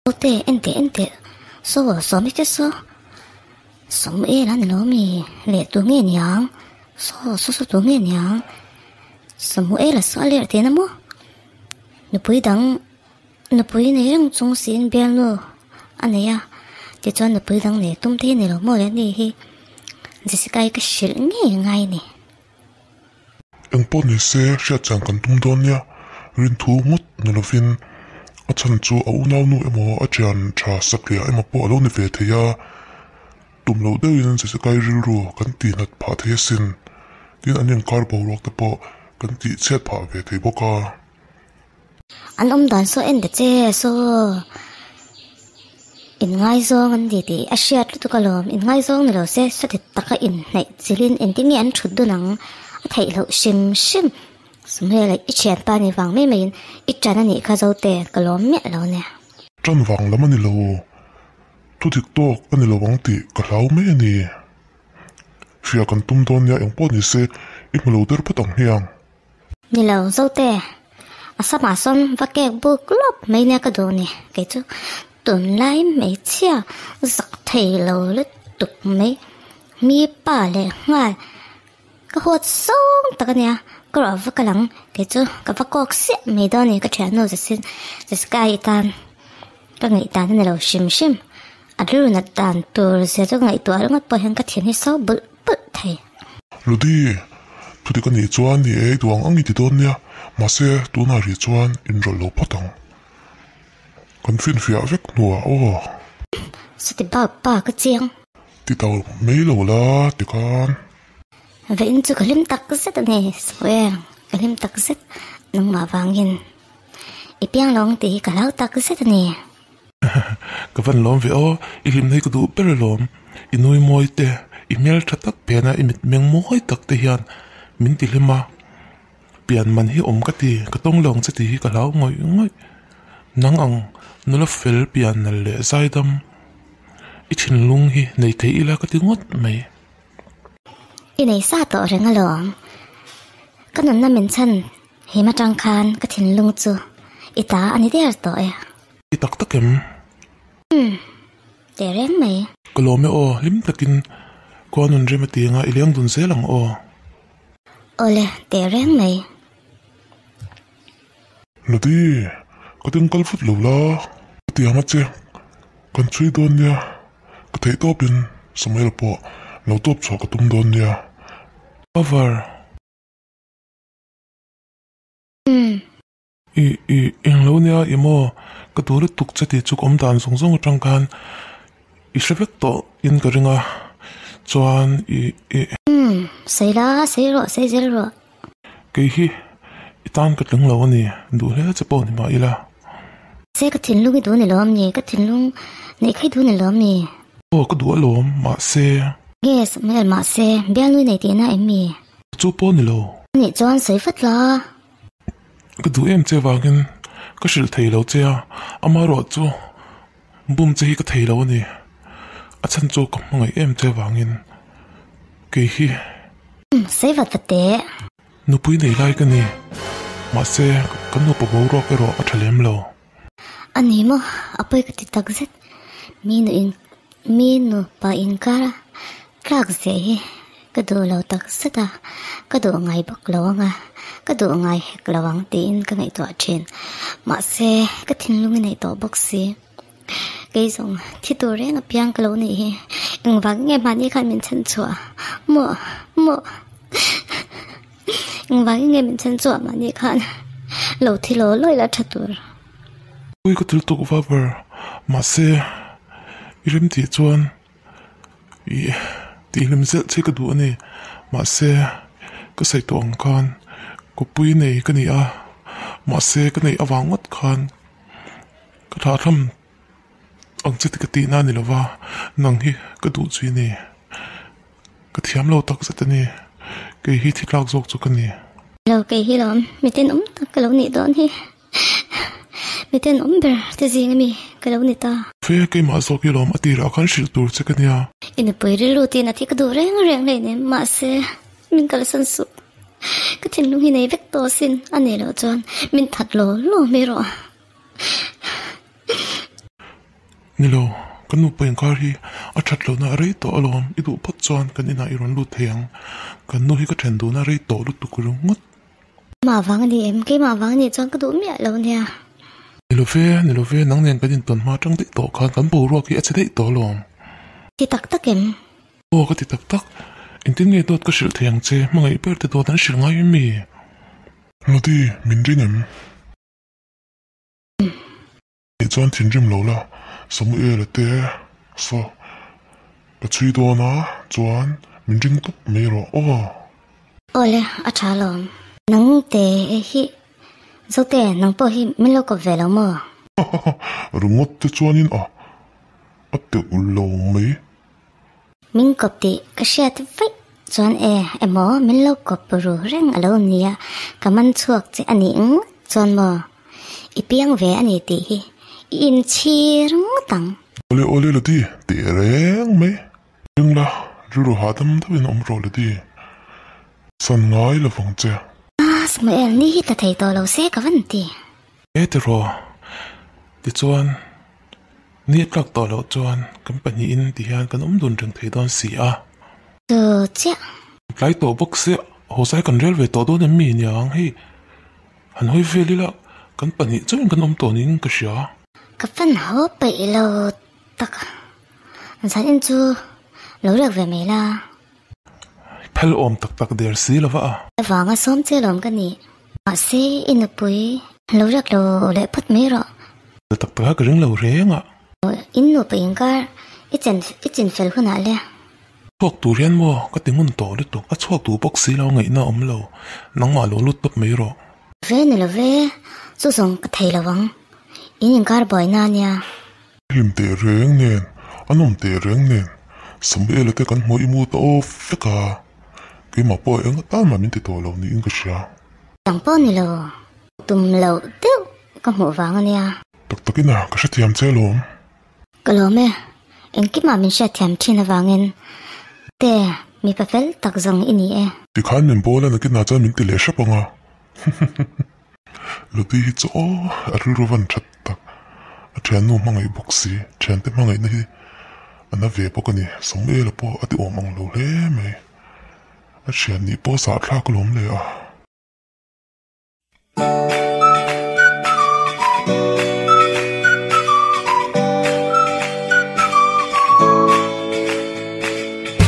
Naute, en teh, en teh. Saw, Sawmi te saw. Samuel a ni lo mi? Leh tu nge niang? Saw, saw saw tu nge niang? Samuel a saw a lerh tihna maw? Nupui dang, nupui nei reng chung siin bialnu a nei a, tichuan nupui dang nei tum te hi ni lo maw le ani hi Jessica-i ka hrilh ngei ngai a ni. Eng pawh ni se hriatchian kan tum dawn nia, rinthu ngawt ni lovin a chhan chu a unaunu emaw a thian tha satliah emaw pawh a lo ni ve thei a, tum loh deuhin Jessica-i rilru kan tihnat phah thei asin, tin an inkar boruak te pawh kan tihchhiat phah ve thei bawk a. An awm dan saw en ta che saw inngaizawng an ni tih a hriat lutuk alawm, inngaizawng ni lo se sawti taka inhnaih chilhin engtin nge an thut dun ang a theih loh hrim hrim Samuel i thianpa ni vang mai maiin i tan a nih kha Zote ka lawm miah lo nia. Tan vang lam a ni lo, thu dik tawk a ni lo ang tih ka hlau mai a ni. Hria kan tum dawn nia engpawh ni se i hmu lo der phawt ang hmiang. Ni lo, Zote, a samah sawn va kek buk lawp mai nia ka duh ni, kei chu tunlai hmeichhia zak thei lo lutuk mai, mi pa leh nghal ka huat sawng tak a nia, ka ruah va kal ang, kei chu ka va kawk siah mai dawn a ni ka thiannu Jessica-i tan ka ngaihdan a ni lo hrim hrim, a rilru nat dan tur zia chu ka ngaihtuah ringawt pawh hian ka thian hi so bulh bulh thei. Ludi, thudik a nih chuan ni e, i duh ang ang i ti dawn nia, mahse tunah rih chuan inrawlh lo phawt ang. Kan finfiah vek hnuah aw. Chuti bak bak a chiang. Ti tau mai lo la tikhan. Vawiin chu ka hlim tak zet a ni, Samuel, ka hlim tak zet nangmah vangin. I piang lo ang tih hi ka hlau tak zet a ni. Ka van lawm ve aw, i hlimna hi ka duh ber alawm. I nui mawi te, i hmel tha tak phena i mitmeng mawi tak te hian min ti hlim a. Pian man hi awm ka ti, ka tawng lo ang che tih hi ka hlau ngawih ngawih. Nang ang nula fel pian nal leh zaidam i thinlung hi nei thei ila ka ti ngawt mai. I nei sa tawh reng alawm. Ka nunna min chhan Him atang khan ka thinlung chu i ta a ni der tawh e. I tak tak em? Umm, teh reng mai. Ka lawm e aw, hlim takin khua nun rem a ti anga i leng dun zel ang aw. Awle, teh reng mai. Ladi, ka ding kal vut lo la, ka ti ang a che, kan chhui dawn nia, ka theih tawpin Samuel pawh lo tawp chhuah ka tum dawn nia. Cover. Umm. I, i, englo nia i maw? Ka duh lutuk che tih chu ka awm dan zawng zawng atang khan i hre vek tawh in ka ring a, chuan i, i. Umm, sawi la, sawi rawh, sawi zel rawh. Kei hi i tan ka tling lo a ni, duh hle che pawh ni mah ila. Se ka thinlung i duh ni lawm ni, ka thinlung neih kha i duh ni lawm ni? Aw, ka duh alawm, mahse. Nge, Samuel, mahse, bialnui nei tihna em mi? Chu pawh ni lo. Nih chuan sawi vat la. Ka duh em che vangin ka hrilh thei lo che a, amaherawh chu bum che hi ka thei lo a ni. A chhan chu ka hmangaih em che vangin kei hi. Sawi vat vat teh. Nupui nei lai ka ni. Mahse, kan nupa boruak erawh a tha lem lo. A ni maw? A pawi ka ti tak zet. Mi nu in mi nupa inkar a tlak zeh hi ka duh lo tak zet a, ka duh ngai bawk lo ang a, ka duh ngai hek lo ang tiin ka ngaihtuah thin. Mahse, ka thinlung i neih tawh bawk si. Kei zawng thi tur reng apiang ka lo nih hi. Engvang nge mahni khan min chhan chhuah? Maw? Maw? Engvang nge min chhan chhuah mahni khan lo thi law lawi la tha tur. Ui ka thil tuk va ber mahse i rem tih chuan i tihhlim zelh che ka duh a ni mahse ka sawi tawh ang khan kawppui nei ka ni a mahse ka neih avang ngawt khan ka thahthlam ang che ti ka tihna a ni lova nang hi ka duh zui a ni. Ka thiam lo tak zet a ni. Kei hi thi tlak zawk chu ka ni. Lo kei hi lawm, mi tenawm tak ka lo nih dawn hi. Mi tenawm ber te zing ami ka lo ni ta. Fe keimah zawk hi lawm a tirah khan hrilh tur che ka nia. I nupui rilru tin a thi ka duh reng reng hleinem mahse min kalsan suh. Ka thinlung hi nei vek tawh sin a nih loh chuan min that law law mai rawh. Ni lo, kan nupa inkar hi a that lohna a rei tawh alawm, i duh phawt chuan kan inah i rawn lut thei ang, kan nu hi ka then duhna a rei tawh lutuk ringawt. Keimah vang a ni em? Keimah vang a nih chuan ka duh miah lo nia. Ni lo ve, ni lo ve, nang nen kan intawn hma atang daih tawh khan kan boruak hi a che daih tawh alawm. Ti tak tak em? Aw ka ti tak tak, engtin nge dawt ka hrilh thei ang che, hmangaih ber te dawt an hrilh ngai em mi? Lodi, min ring em? Nih chuan thinrim lo la, Samuel-a te saw ka chhui dawn a, chuan min ring tawp mai rawh aw. Awle, a tha alawm. Nang te hi, Zote, nang pawh hi min lo kawp ve lo maw? Ringawt te chuanin a, a teuh lo mai. Min kawp tih ka hriat vaih chuan e, emaw min lo kawp ru reng a lo nia, ka man chhuak che a nih ngawt chuan maw? I piang ve a ni tih hi i inchhir ngawt ang. Awle awle la ti, teh reng mai. Ring la, rilru hahdam deuhin awm rawh la ti. San ngai lo vang che. Ah, Samuel, ni hi tla thei tawh lo se ka van ti. E tiraw, tichuan Ni a tlak tawh loh chuan kan pahnihin ti hian kan awm dun reng thei dawn si a. Chu chiah. Tlai tawh bawk sia, haw sai kan rel ve tawh dawn em mi niang hei han hawi vel ila kan pahnih chauhin kan awm tawh niin ka hria. Ka fan haw peih lo tak a, zanin chu lo riak ve mai la. Phel awm tak tak der si lo va a. Vanga sawm che lawm ka ni. Mahse i nupui lo riak lo leh phawt mai rawh. Fel tak tak a ka ring lo reng a. In nupa inkar i chen i chin fel hunah le. Chhuak tur hian maw ka ti ngun tawh lutuk a chhuak duh bawk si lo ngaihna awm lo nangmah lo lut tawp mai rawh. Ve ni lo ve chu zawng ka thei lo ang in inkar buaina ania. Hlim teh reng nen, a nawm teh reng nen, Samuela te kan hmuh i mu ta aw vek a, keimah pawh eng atan mah min ti tawh lo niin ka hria. Dang pawh ni lo, tum loh deuh ka hmuh vang a nia. Tak takin a, ka hrethiam che alawm. Ka lawm e, engkimah min hriatthiam thin avangin te mipa fel tak zawng i ni e. Tikhan min bawl a nakinah chuan min ti leh hrep ang a. Loti hi chu aw a rilru van that tak, a thiannu hmangaih bawk si, thiante hmangaihna hi a na ve bawk a ni, Samuela pawh a ti awm ang lo hle mai, a thian nih pawh zahthlak alawm le a.